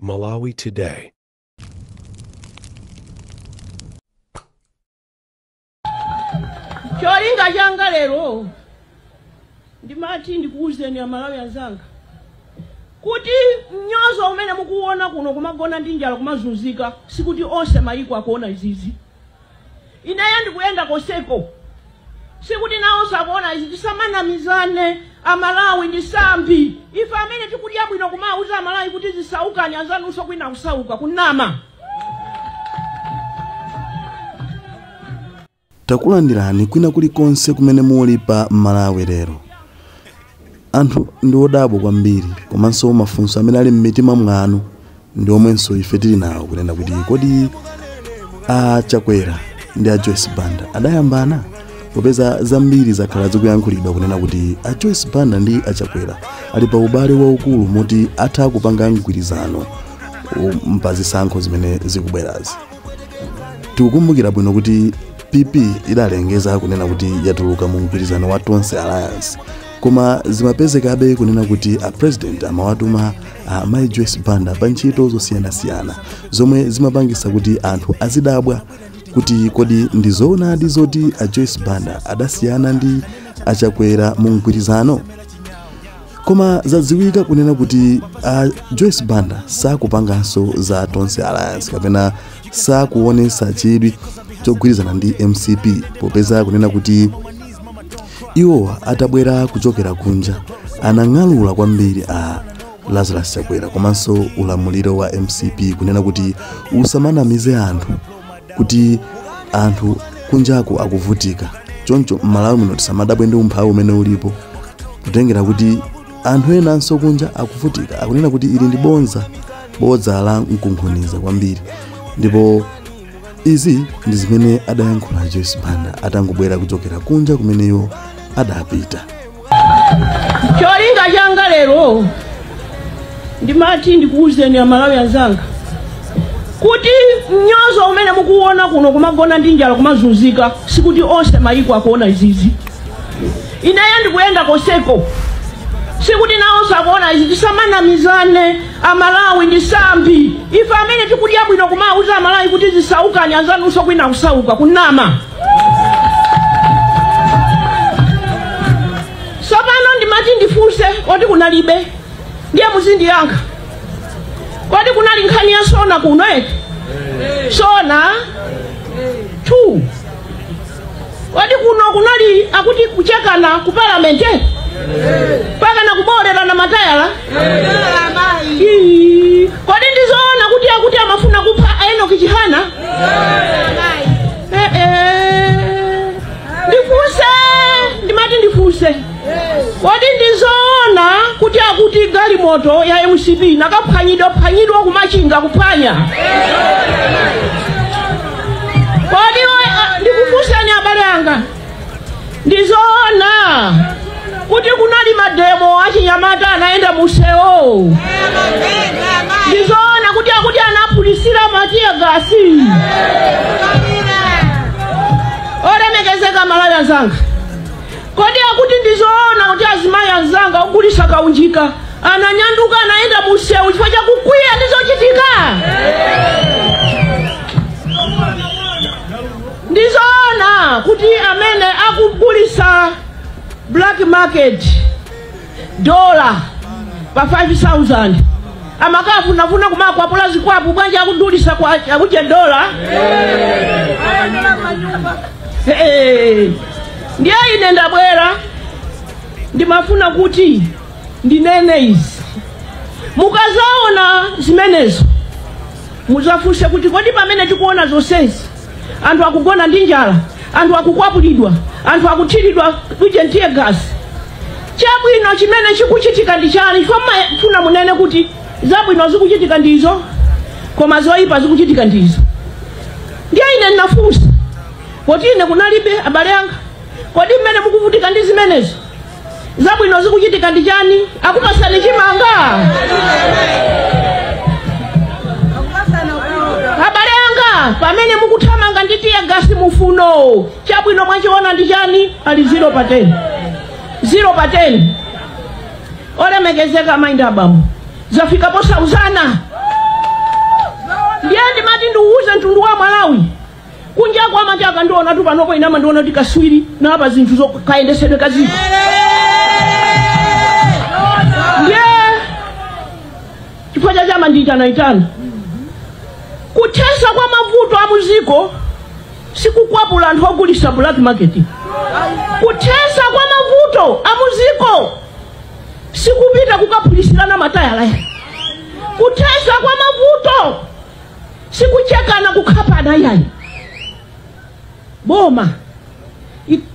Malawi Today. Cholinga changa lero ndimati ndikuwuzeni Amalawi anzanga kuti mnyozo umene mukuona kuno kumagona ndi njala kumazunzika sikuti onse mayiko akuona izizi. Ineyo ndikuyenda koseko sikuti nawonso akuona izi. Tisamanamizane, Amalawi ndi sambi. Ife amene tikudya bwino kumawuza Amalawi kuti zisaukani, anzanunso kwina kusauka kunama. Takulandirani kwina kulikonse kumene muli pa Malawi lero. Anthu ndi odabwa kwambiri komanso mafunso amene ali m'mitima mwanu ndi omwenso ife tili nawo kunena kuti kodi a Chakwera ndi a Joyce Banda adayambana? Popeza zambiri zakhala zikuyankhulidwa kunena kuti a Joyce Banda ndi a Chakwera ali pa ubale waukulu moti atha kupanga mgwirizano pa zisankho zimene zikubwerazi. Tikukumbukira bwino kuti PP idalengeza kunena kuti yatuluka mu mgwirizano wa Tonse Alliance, koma zimapezekabe kunena kuti a president amawatuma a Mai Joyce Banda pa ntchito zosiyanasiyana zomwe zimapangisa kuti anthu azidabwa kuti kodi ndi zoonadi zoti a Joyce Banda adasiyana ndi a Chakwera mu mgwirizano. Koma zadziwika kunena kuti a Joyce Banda sakupanganso za Tonse Alliance kapena sakuonesa chidwi chogwirizana ndi MCP, popeza kunena kuti iwo atabwera kuchokera kunja anang'alula kwambiri a Lazarus Chakwera komanso ulamuliro wa MCP kunena kuti usamanamize anthu kuti anthu kunjako akuvutika. Choncho m'Malawi muno tisamadabwe ndi umphawi umene ulipo, kutengera kuti anthu enanso kunja akuvutika. Akunena kuti ili ndi bodza la mkunkhuniza kwambiri, ndipo izi ndi zimene adayankhula Joyce Banda atangobwera kuchokera kunja kumeneyo adapita. Cholinga changa lero ndimati ndikuwuzeni Amalawi anzanga kuti mnyozo umene mukuona kuno kumagona ndi njala kumazunzika sikuti onse mayiko akuona izizi. Ineyo ndikuyenda koseko sikuti nawonso akuona izi. Tisamanamizane, Amalawi ndi sambi. Ife amene tikudya bwino kumawuza Amalawi kuti zisaukani, anzanunso kwina kusauka kunama. Tsopano ndimati ndifunse kodi kunalibe, ndiye muzindiyankha. Kodi kunali nkhani ya SONA kuno eti? SONA 2. Kodi kuno kunali akuti kuchekana ku parliament? Paka na kubolera na matayala? Kodi ndizoona kuti akuti amafuna kupha Enoch Chihana? Ndifunse, ndimati ndifunse. Kodi ndizoona kuti akuti galimoto ya MCP nakaphwanyidwa phwanyidwa kumachinga kuphwanya? Kodi ndikufunseni abale anga, ndizoona kuti kunali mademo achinyamata anaenda museo? Ndizoona kuti akuti anaphulisira matiya gasi? Olemekezeka Malawi anzanga, kodi akuti ndizoona kuti azimayi anzanga ogulisa kaunjika ananyanduka anaenda museu chifukwa chakukwiya ndizochitika? Ndizoona kuti amene akugulisa black market dola pa 5,000 amakafunafuna kumakwapula zikwapu bwanja akudulisa kwa akuje dola? Ndiye ine ndabwera ndimafuna kuti ndinene izi. Mukazaona zimenezo muzafunse kuti kodi pamene tikuona zonsezi anthu akugona ndi njala, anthu akukwapulidwa, anthu akuthiridwa kuje tear gas, chabwino chimene chikuchitika ndi chani? Chifukwa munene kuti zabwino zikuchitika ndizo koma zoyipa zikuchitika ndizo. Ndiye ine ndinafunsa kuti ine kunalibe abale anga, kodi mmene mukuvutika ndi zimenezo zabwino zikuchitika ndi chani? Akupasani chimanga? Abale anga, pamene mukuthamanga ndi tear gas mufuno, chabwino mwachiona ndi chani? Ali 0 pa 10. 0 pa 10. Olemekezeka amayi ndi abambo, zafika posauzana. Ndiye ndimati ndiuze mtundu wa Malawi, kunja kwa amati akandiona tu panopo inama ndiona kuti kaswiri napa zinthu zokayendesedwe kaziko. Ndiye chifukwa cha chama ndiitanaitana kuthesa kwa mavuto a muziko sikukwapula anthu ogulisa black market. Kuthesa kwa mavuto a muziko sikupita kukaphulisirana matayala. Kuthesa kwa mavuto sikuchekana kukhapana yayi. Boma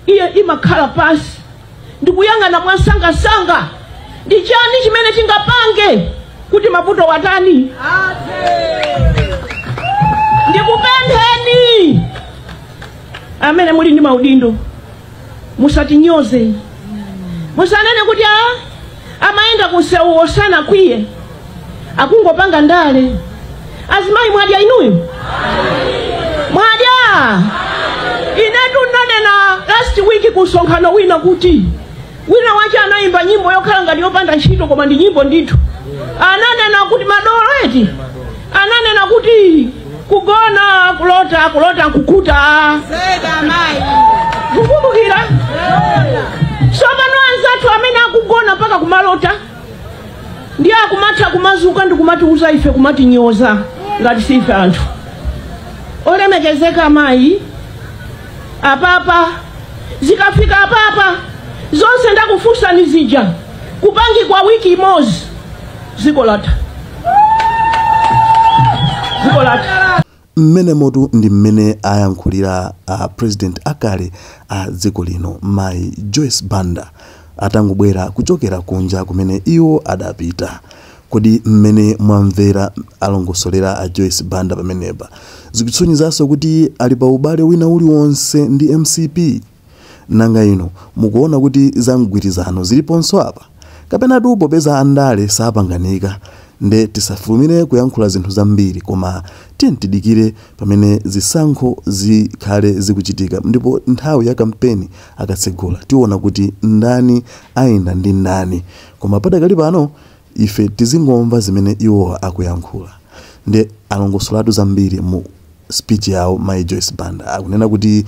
iye imakhala pansi ndikuyang'ana mwasangasanga ndi chani chimene chingapange kuti mavuto watani. Ndikupempheni amene muli ndi maudindo, musatinyoze, musanene kuti amayenda kunsewu osana kwiye akungopanga ndale. Azimayi mwadya inuyo? Mwadya? Inetu nanena last week kusonkhano wina kuti wina wache anayimba nyimbo yokhala ngati yopanda ntchito koma ndi nyimbo ndithu. Ananena kuti madolo eti, ananena kuti kugona kulota kulota nkukuta. Kukumbukira sopano anzathu amene akugona mpaka kumalota ndiye akumatha kumazuka ndi kumatiuza ife kumatinyoza ngati sife anthu olemekezeka. Amayi, apapa zikafika apapa zonse ndakufunsani zija kupangi kwa wiki imodzi, ziko latha, ziko latha. Mmene motu ndi mmene ayankhulira a president akale a dziko lino mayi Joyce Banda atangobwera kuchokera kunja kumene iwo adapita. Kodi mmene mwamvera alongosolera a Joyce Banda pamenepa zikutsonyezanso kuti ali pa ubale wina uliwonse ndi MCP? Nanga ino mukuona kuti za mgwirizano ziliponso apa, kapena tu popeza andale sapanganika? Nde tisafulumire kuyankhula zinthu zambiri, koma tiye tidikire pamene zisankho zikhale zikuchitika ndipo nthawi ya kampeni akatsegula tiona kuti ndani ayenda ndi ndani. Koma padakali pano ife tizingomva zimene iwo akuyankhula. Nde alongosolatu zambiri mu speech yawo mayi Joyce Banda, akunena kuti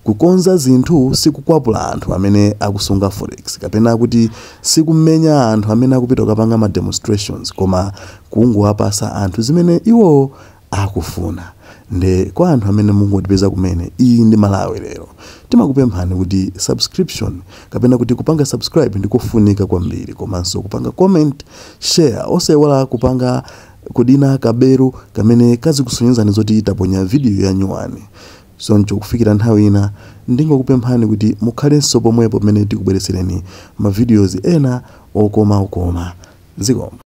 kukonza zinthu sikukwapula anthu amene akusunga forex, kapena kuti sikumenya anthu amene akupita kukapanga ma demonstrations, koma kungowapasa anthu zimene iwo akufuna. Nde kwa anthu amene mungotipeza kumene, iyi ndi Malawi Lero, timakupemphani kuti subscription kapena kuti kupanga subscribe ndikofunika kwambiri, komanso kupanga comment, share, osayiwala kupanga kudina kabelu kamene kazikusonyezani zoti taponya video ya nyuwani. Soncho kufikira nthawi ina, ndingokupemphani kuti mukhalenso pomwepo pamene tikubweretsereni ma videos ena okoma okoma. Zikomo.